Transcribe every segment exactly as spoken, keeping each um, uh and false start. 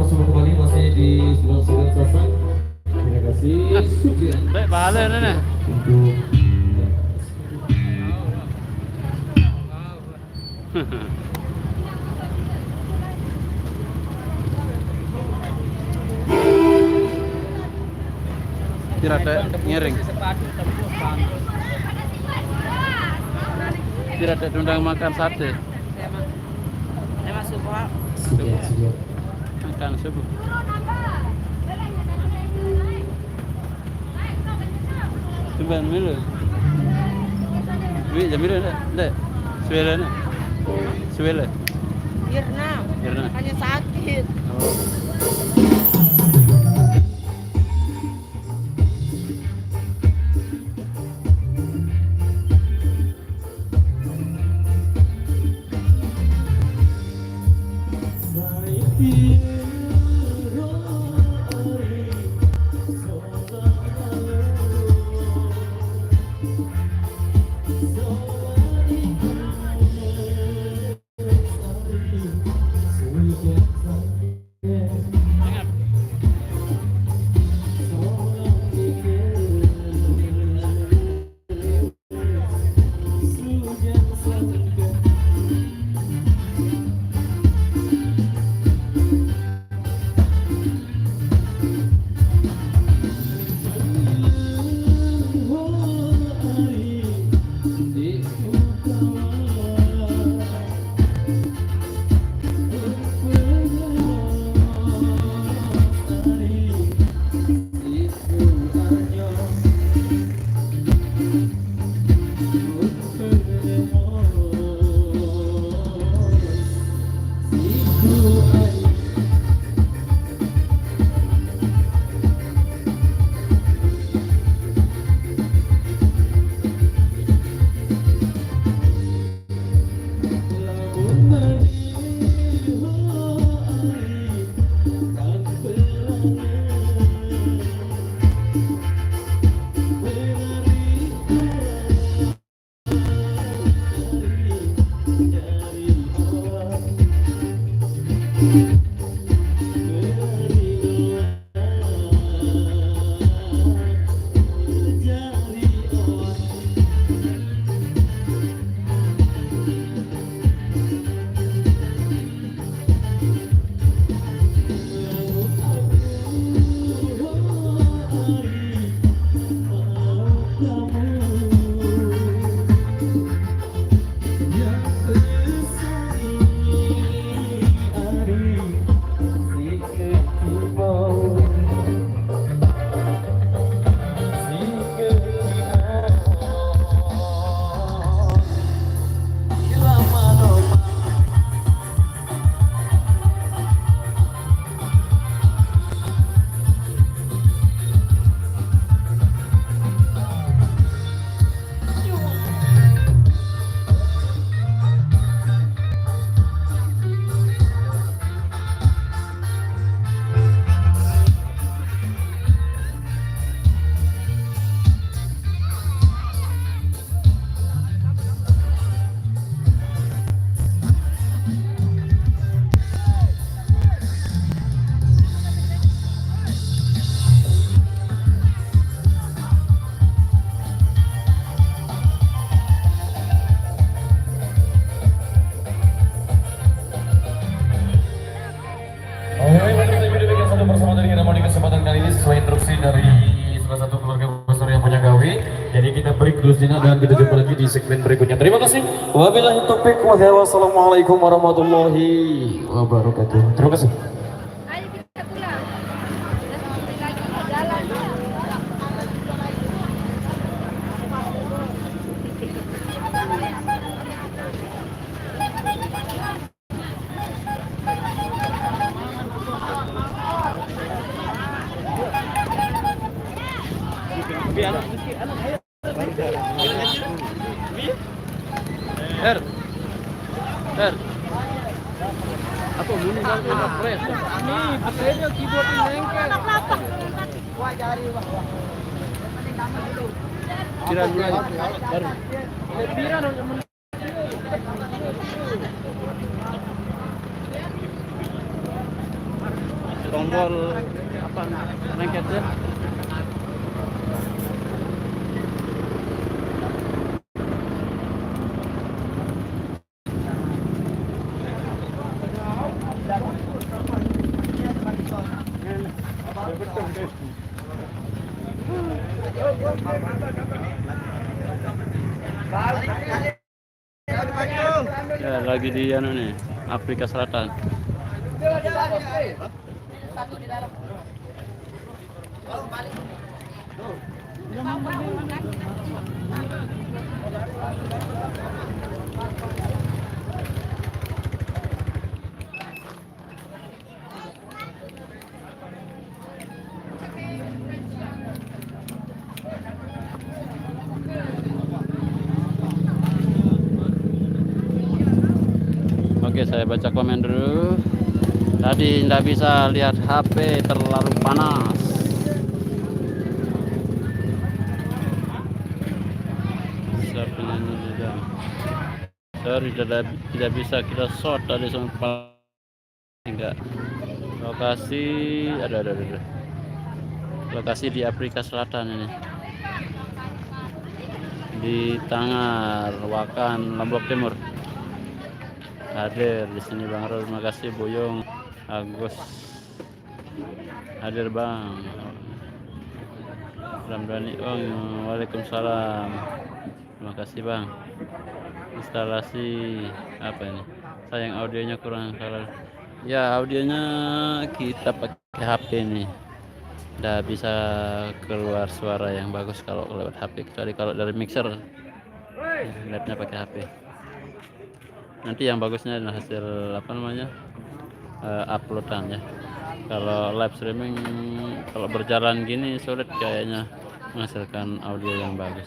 Kembali masih di sebelah sebelah Sasak. Terima kasih. Sudah. Baik, pahala ni, ni. Untuk Tidak ada ngiring. Tidak ada diundang makan sate. Saya masuk, Pak. Sudah, sudah. Makan subuh. Tumben milu. Wi, jam milu ndak? Ndak. Suwele ndak? Suwele. Irna. Irna. Hanya sakit. Oh. Oke, baik, kita demikian satu persatu dari kita mau di kesempatan kali ini sesuai instruksi dari salah satu keluarga besar yang punya gawe. Jadi kita break dulu sejenak dan kita jumpa lagi di segmen berikutnya. Terima kasih. Wabillahi taufiq wal hidayah. Wassalamualaikum warahmatullahi wabarakatuh. Terima kasih. Her. Her. Apa muni kan kena press? Ni, betul dia keyboard ni lengket. Kira dulu aja. Baru. Kira dulu. Tombol apa, lengket ya. Ya, lagi di anu nih, Afrika Selatan. Oke, saya baca komen dulu. Tadi nggak bisa lihat H P, terlalu panas. Siapa nyanyi juga? Sorry, tidak, tidak bisa kita shot tadi sama Pak. Enggak. Lokasi, ada, ada, ada. Lokasi di Afrika Selatan ini. Di Tangar, Wakan, Lombok Timur. Hadir di sini Bang Rul, makasih Buyung, Agus. Hadir Bang. Ramdhani Ong, waalaikumsalam. Terima kasih Bang. Instalasi apa ini? Sayang audionya kurang, kalau ya audionya kita pakai H P nih. Nggak bisa keluar suara yang bagus kalau lewat H P, kecuali kalau dari mixer. Lihatnya pakai H P. Nanti yang bagusnya adalah hasil apa namanya, eh, uploadan ya. Kalau live streaming, kalau berjalan gini sulit kayaknya menghasilkan audio yang bagus.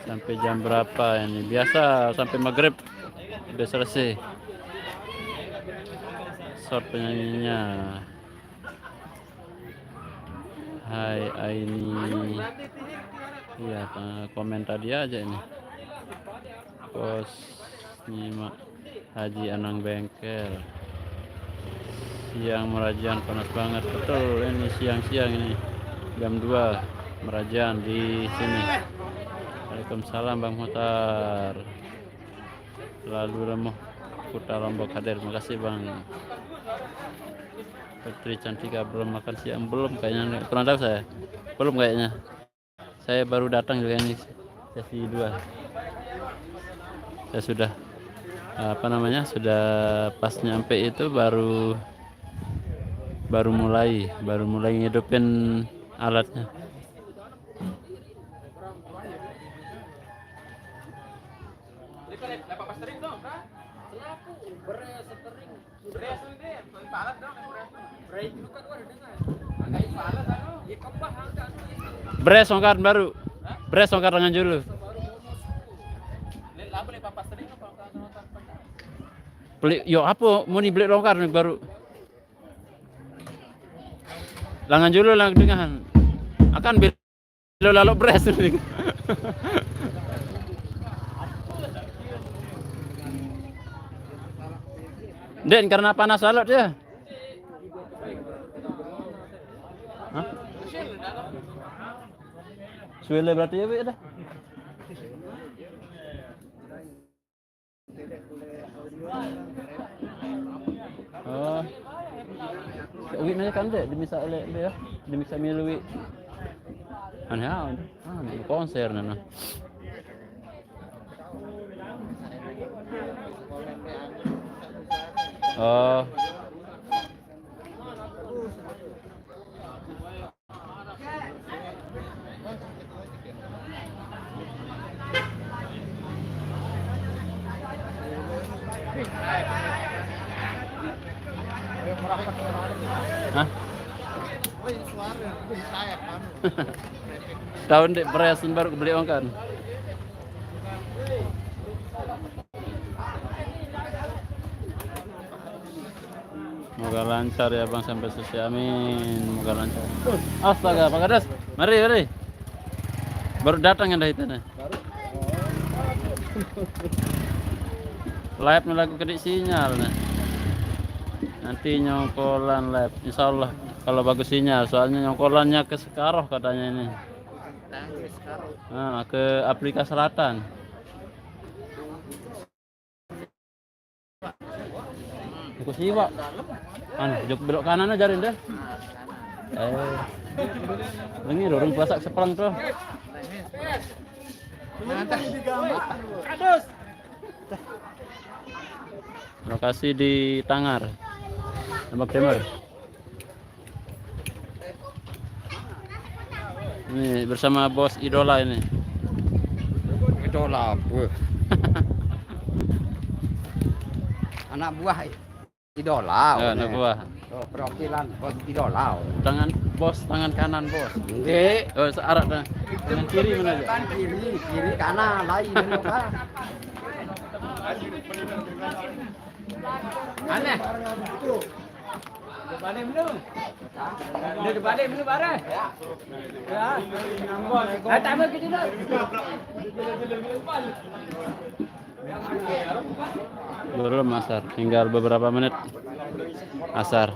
Sampai jam berapa ini? Biasa sampai maghrib udah selesai. Short penyanyinya. Hai Aini. Iya, eh, komen tadi aja ini. Pos nyimak Haji Anang Bengkel. Siang merajan panas banget. Betul, ini siang-siang ini. Jam dua merajan di sini. Waalaikumsalam Bang Muhtar. Lalu Remoh Kuta Lombok hadir. Makasih Bang. Putri Cantika belum makan siang, belum kayaknya, kurang tahu saya. Belum kayaknya. Saya baru datang juga ini, sesi dua. Saya sudah, apa namanya, sudah pas nyampe itu baru, baru mulai, baru mulai ngidupin alatnya. Bres longkaran baru. Bres longkaran dengan julu. Beli yo apa, mau nih beli longkaran baru. Langan julu lang dengan. Akan bil- Lo lalu bres. Den, karena panas lalu dia. Hah? Suele berarti ya, Be, dah. Oh. Uwi nanya kan deh, dimisa ele dia, dimisa milu wi. Aneh amat. Ah, ini konser nana. Oh. Hah? Tahun dek beras baru beli ongkan. Moga lancar ya Bang sampai selesai. Amin. Moga lancar. Astaga, Pak Kades. Mari, mari. Baru datang yang dah itu nih. Live nih lagu kedik sinyal nih. Nanti Nyongkolan live, insya Allah, kalau bagus sinyal. Soalnya Nyongkolannya ke Sekaroh katanya ini. Nah, ke Afrika Selatan. Aku siwa. Anu, jok belok kanan aja, Rin, deh. Eh. Ini dorong pasak sepelang tuh. Lokasi di Tangar, Demak Timur. Ini bersama bos idola ini. Idola apa? Anak buah, eh. Idola. Ya, anak buah. Oh, perwakilan bos idola. Tangan bos, tangan kanan bos. Enggak. Oh, searah tangan, tangan kiri mana aja? Tangan kiri, kiri kanan lain, apa? Aneh. Balik menu. Dia balik menu barang. Ya. Ah, tambah ke sini. Belum asar, tinggal beberapa menit asar.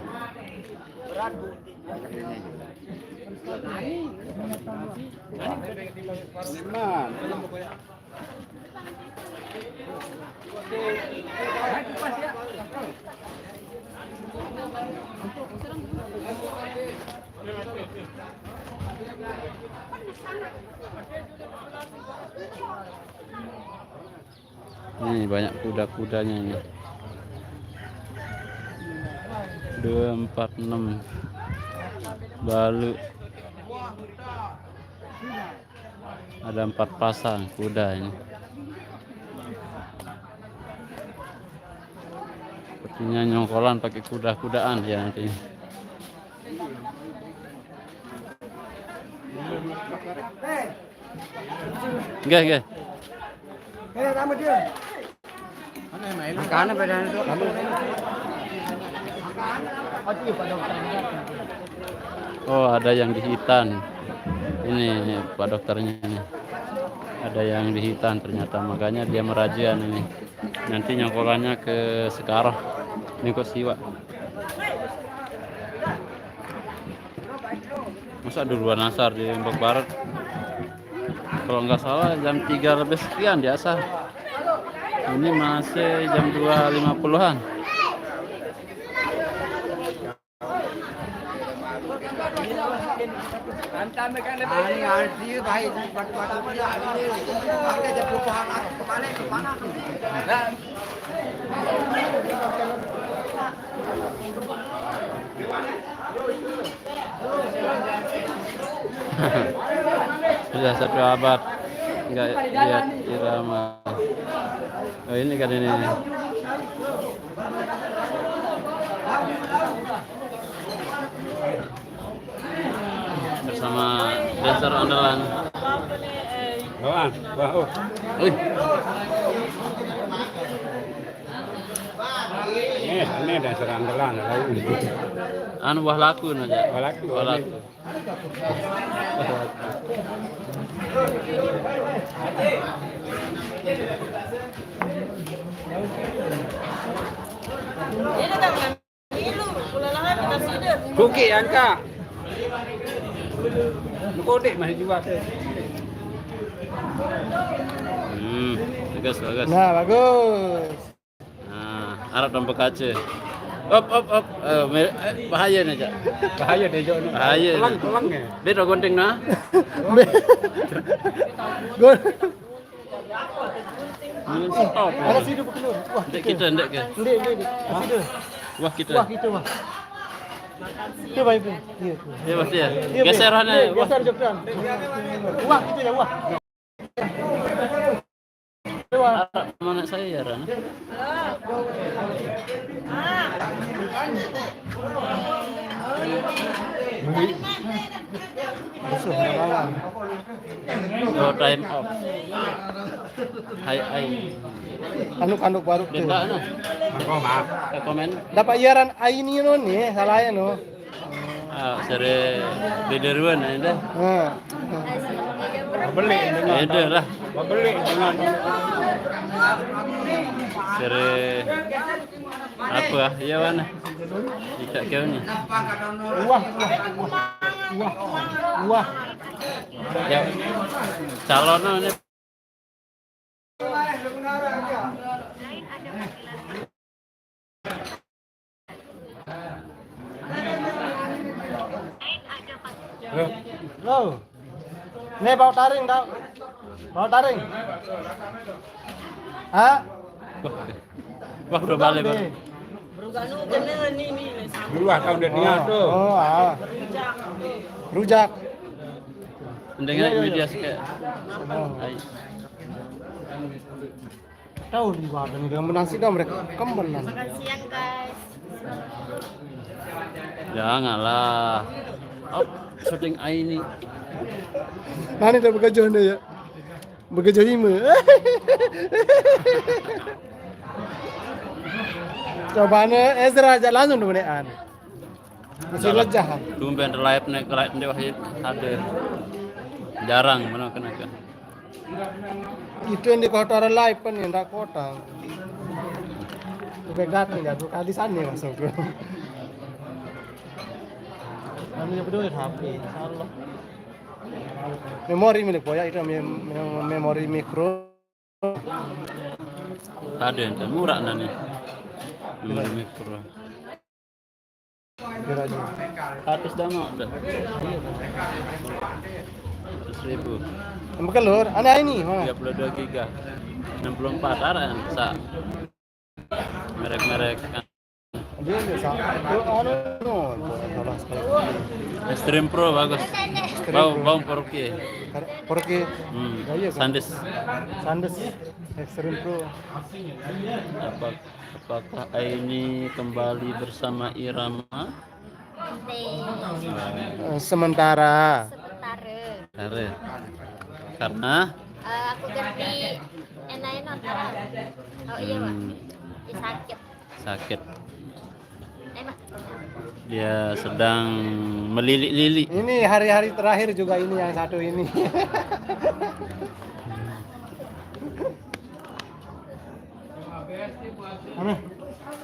Ini banyak kuda-kudanya ini. Dua, empat, enam. Balu. Ada empat pasang kuda ini. Sepertinya Nyongkolan pakai kuda-kudaan ya nanti. Nggih, nggih. Makanya bedanya itu. Oh, ada yang di Hitan. Ini Pak dokternya ini. Ada yang di Hitan ternyata, makanya dia merajian ini. Nanti Nyongkolannya ke Sekaroh. Ini kok siwa. Masa duluan asar di Lombok Barat? Kalau nggak salah jam tiga lebih sekian di asar. Ini masih jam dua lima puluhan. Sudah satu abad nggak lihat irama. Oh, ini kan ini. Bersama dancer andalan. Bawaan, bawaan. Wih. Ini, ini dancer andalan lagi. Anu, wah laku aja. Wah laku, wah laku. Ini tak Kuki angka. Kodik masih jual. Hmm, bagus, bagus. Nah, bagus. Nah, arep tampek aja. Op, op, op. Eh, bahaya nih, Cak. Bahaya deh, Jok. Bahaya. Pelang, pelang ya. Beda gunting nah. Gun- Ini stop. Ada situ betul. Wah, ndek kita, ndek ke. Ndek, ndek, ndek. Situ. Wah, kita. Wah, kita, wah. Itu baik, Bro. Iya, itu. Iya, pasti ya. Iya, geser sana. Geser, Jok. Wah, kita ya, wah. Wah. Mana saya ya, Ran? Musuh malam. No time off. Hai, hai. Anu kanduk baru tuh. Beta anu. Komen. Dapat iaran ai ni no ni, salah ya no. Ah, sere beda ruan ya dah. Nah. Beli dengan. Beda lah. Beli dengan. Sere apa? Iya, mana? Tidak kau ni. Wah, wah, wah, wah, wah. Ya, calon ni. Lo. Nih bau taring tau. Bau taring. Hah? Wah, udah balik, Bang. Dulu ah, tahun dia niat tu. Oh, ah. Rujak. Dengan media sikit. Oh. Tahu di badan dengan menasi dah mereka kemben. Makan siang, guys. Janganlah. Oh, syuting Aini. Nanti dah bekerja ni ya. Bekerja hima. Coba ni Ezra ajak langsung tu menekan. Masih lejah. Tumben live ni, live ni wahid ada. Jarang mana kena kan. Itu yang di kota live kan yang tak kota. Lebih datang ya dua kali sana masuk tu. Kami punya berdua H P, insyaallah. Memori milik boya itu mem- mem- memori mikro. Ada yang murah nani. Memori mikro. Gratis dah mak dah. Seratus ribu. Yang bekelur, aneh ini. Tiga puluh dua giga. Enam puluh empat arah yang besar. Merek-merek kan. Dia ni sa- tu anu no, salah sekali. Extreme Pro bagus. Bau bau empat K. Empat K. Hmm. Sandes. Sandes. Extreme Pro. Apa apakah Aini kembali bersama Irama? Sementara. Sementara. Karena? Eh, aku ganti Ena Ena Tara. Oh iya, Mak. Hmm. Dia sakit. Sakit. Dia sedang melilit-lilit. Ini hari-hari terakhir juga ini yang satu ini.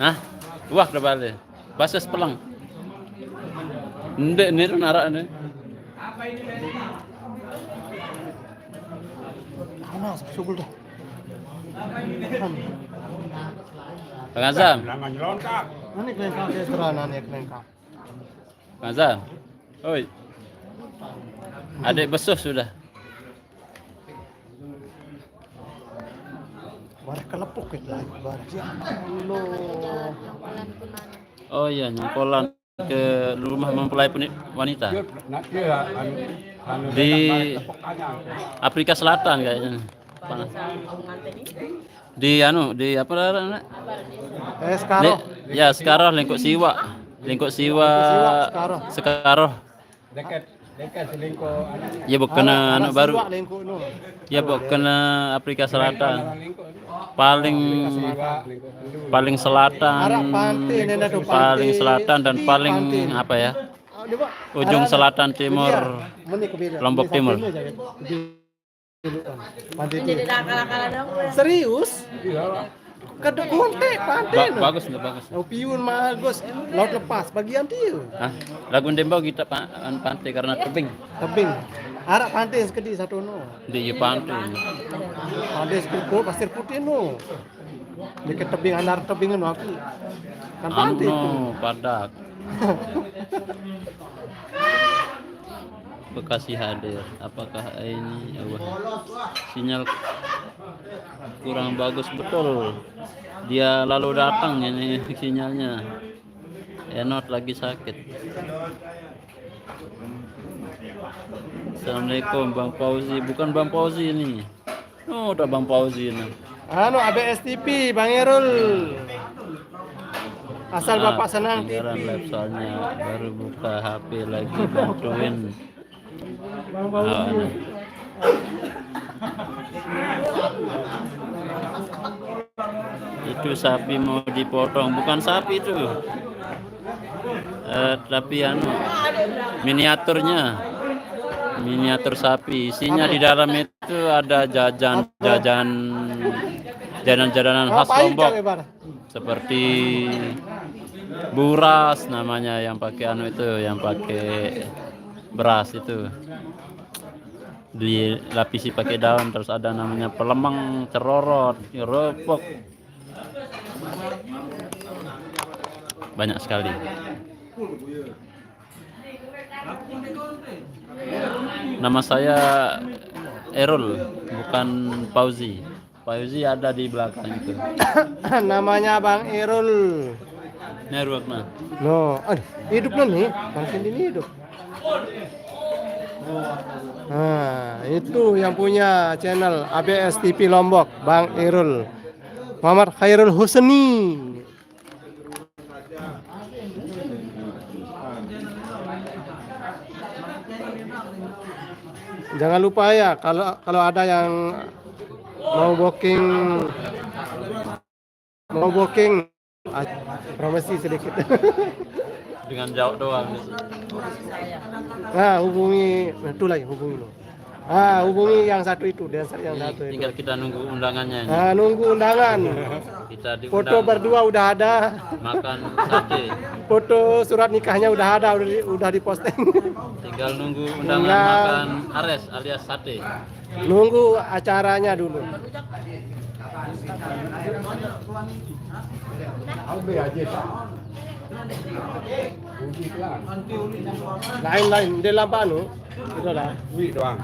Hah? Wah, kepala. Bahasa Sepelang. Ndek ni tu narak ni. Panas, sugul dah. Pengazam. Nani kelengkang ke sera, nani kelengkang. Pengazam. Oi. Adik besuh sudah. Bareh kelepuk kita lagi, bareh. Ya Allah. Oh iya, nyongkolan ke rumah mempelai wanita. Di Afrika Selatan kayaknya. Di anu, di apa namanya? Eh, Sekarang. Ya, Sekarang, Lengkok Siwak. Lengkok Siwak. Sekarang. Dekat, dekat Selingkuh. Ya bukan anak baru. Ya bukan Afrika Selatan. Paling paling selatan, paling selatan dan paling apa ya? Ujung selatan timur Lombok Timur. Serius? Kada kontek pantai. Bagus, bagus. Opiun bagus. Laut lepas bagian dia. Hah? Lagu Dembau kita pantai karena tebing. Tebing. Arak pantai sekedi satu no. Di iya pantai. Pantai sekedi pasir putih no. Dekat tebing, andar tebing no aku. Kan pantai itu. Padak. Bekasi hadir. Apakah ini sinyal kurang bagus betul? Dia lalu datang ini sinyalnya. Enot lagi sakit. Assalamualaikum Bang Fauzi. Bukan Bang Fauzi ini. Oh, udah Bang Fauzi ini. Anu, A B S T V, Bang Erul. Asal Bapak senang T V. Ketinggalan live soalnya baru buka H P lagi, bantuin. Bang Fauzi. Itu sapi mau dipotong, bukan sapi itu. Eh, tapi anu, miniaturnya. Miniatur sapi. Isinya di dalam itu ada jajan-jajan, jajanan-jajanan khas Lombok, seperti buras namanya, yang pakai anu itu, yang pakai beras itu, dilapisi pakai daun. Terus ada namanya pelemeng, cerorot, ropok, banyak sekali. Nama saya Erul, bukan Fauzi. Fauzi ada di belakang itu. Namanya Bang Erul. Network nah. No, aduh, hidup lo nih, Bang Sindi ini hidup. Nah, itu yang punya channel A B S T V Lombok, Bang Erul. Muhammad Khairul Husni. Jangan lupa ya, kalau kalau ada yang mau booking, mau booking, ah, promosi sedikit. Dengan jawab doang. Nah, hubungi, nah, itu lagi hubungi lo. Ah, hubungi yang satu itu, dancer yang satu itu. Tinggal kita nunggu undangannya ini. Ah, nunggu undangan. Kita diundang. Foto berdua udah ada. Makan sate. Foto surat nikahnya udah ada, udah di, udah diposting. Tinggal nunggu undangan. Tinggal makan ares alias sate. Nunggu acaranya dulu. Lain-lain, dia lampak anu. Udah lah. Wih doang.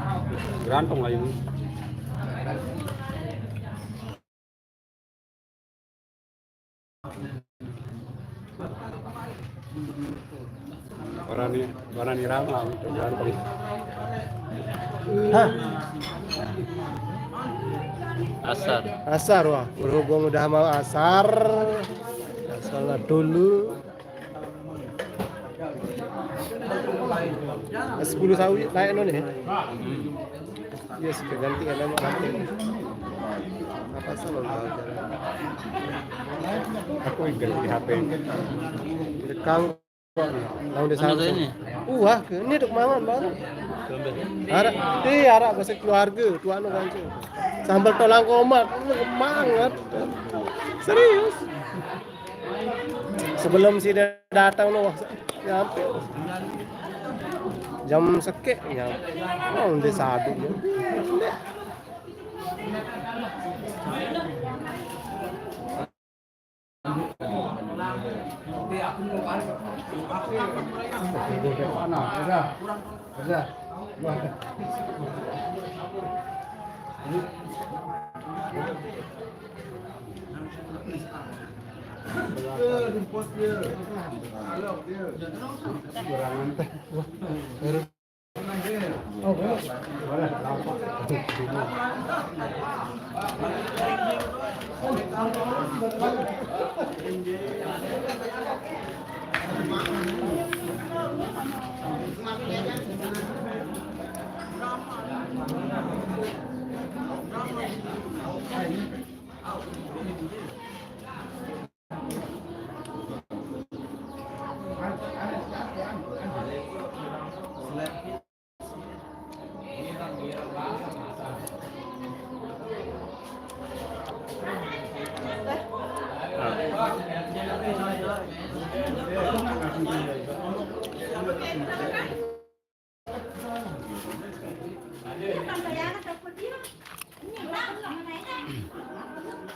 Berantem lagi. Orang ni, orang ni ramah untuk berantem. Hah? Asar. Asar, wah. Berhubung udah mau asar, salat dulu. Sepuluh sawi naik no nih. Yes, ganti kan nama H P. Apa salah belajar? Aku ganti H P. Rekam. Lawan desa. Wah, ke ini dek mangan baru. Arak, eh, arak bahasa keluarga, tuan lo kan. Sambal tolang komat, mangan. Serius. Sebelum si dia datang lo, wah, nyampe. Jam sekek nyampe. Oh, udah sadu ya.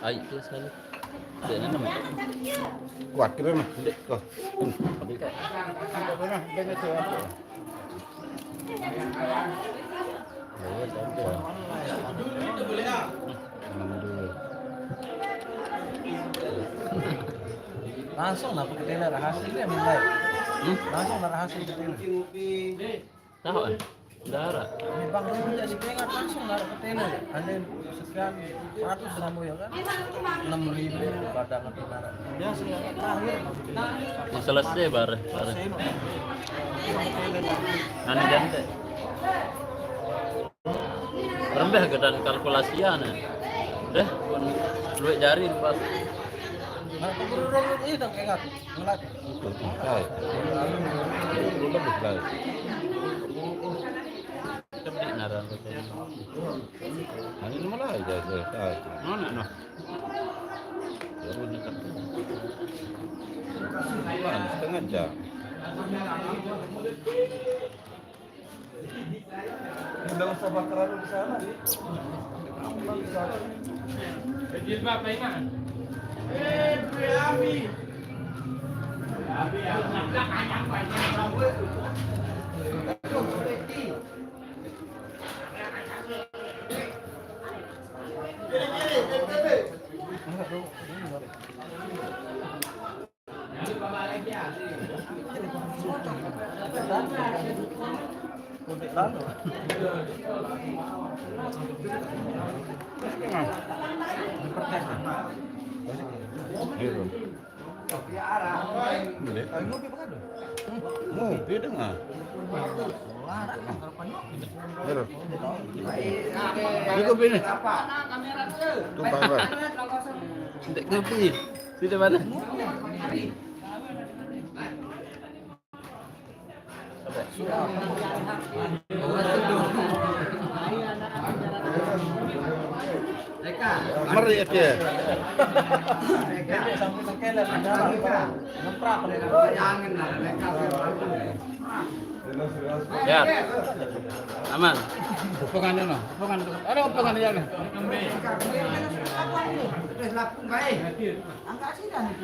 Ai, itu sekali. Dia nama. Kuat kira mah. Dek. Tuh. Langsung lah ke teller hasilnya mulai. Hmm? Langsung lah hasil ke teller. Tahu kan? Darah. Ini Bang Rudi aja sih pengen langsung naruh ke teller ya. Ada yang sekian ratus sambo ya kan? Enam ribu kadang atau darah. Dia sudah terakhir. Ini selesai bar, bar. Selesai, no. Anu jante. Rembeh ke dan kalkulasinya. Deh, pun duit jari lepas. Nah, itu dong ingat. Enggak. Itu lebih baik. Nah, ini mulai aja, aja. Ah, mana, nah? Baru dekat. Bukan, setengah jam. Nggak usah bakar di sana. Jilbab, Pak Iman. Eh, Abi. Abi, Abi. Ngopi dengar. Halo. Cukup ini. Tumpah, Pak. Tidak ngopi. Tidak mana? Meriah dia. Ya. Aman. Hubungannya, no. Hubungan. Ada hubungannya, no. Angkat sini, nih.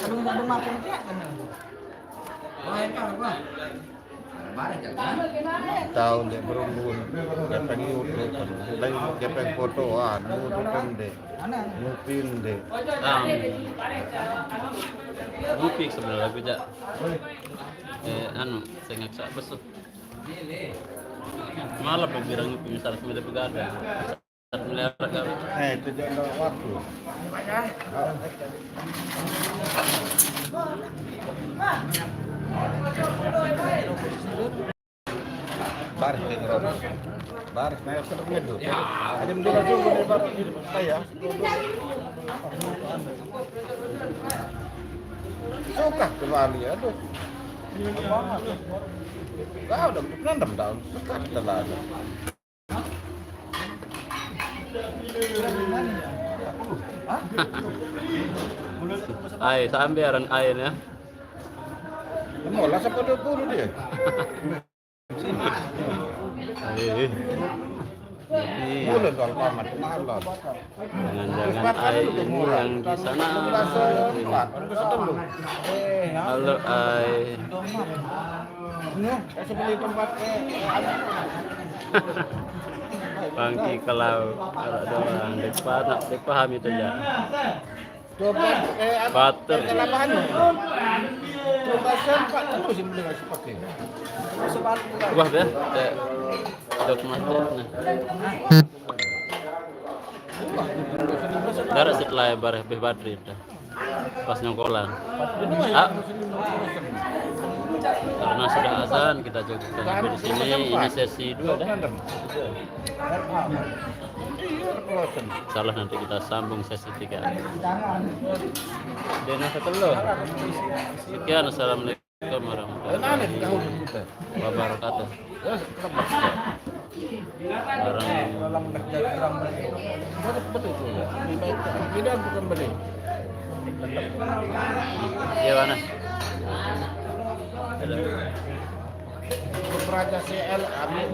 Kalau nggak ada makan, dia kan. Tahu ndeq berumbun, gepeng YouTube, lain gepeng fotoan, nudukan ndeq, ngupin ndeq. Ah, ngupi sebenarnya aku, Cak. Eh, anu, sengak sak besuk. Malah berbilang ngupi, misal sebenarnya begadang. Eh, itu dia ndak waktu. Baris, Bang Ron. Baris, nah, sedang ngeduh. Ada menjual juga di baris saya. Suka kembali, aduh. Kau udah enam tahun, suka telah ada. Ai, sampai aran ai ya. Molas apa dua puluh dia? Eh. Jadi, mulai soal pamat, malam. Jangan-jangan ai ini yang di sana. Halo, ai. Ini, eh, seperti tempat, eh, Bangki kalau, kalau doang, ndeq pa-, ndeq paham itu ya. Coba, eh, apa? Batur. Kata lapangan. Coba sempat terus ini dengan seperti ini. Wah, deh, kayak dok masuk, nah. Darah setelah lebar, lebih bateri dah. Pas nyongkolan. Ah. Karena sudah azan, kita cukupkan sampai di sini. Ini sesi dua dah. Salah, nanti kita sambung sesi tiga. Dena setelur. Sekian, assalamualaikum warahmatullahi wabarakatuh. Barang. Iya, mana? Raja C L, Amin.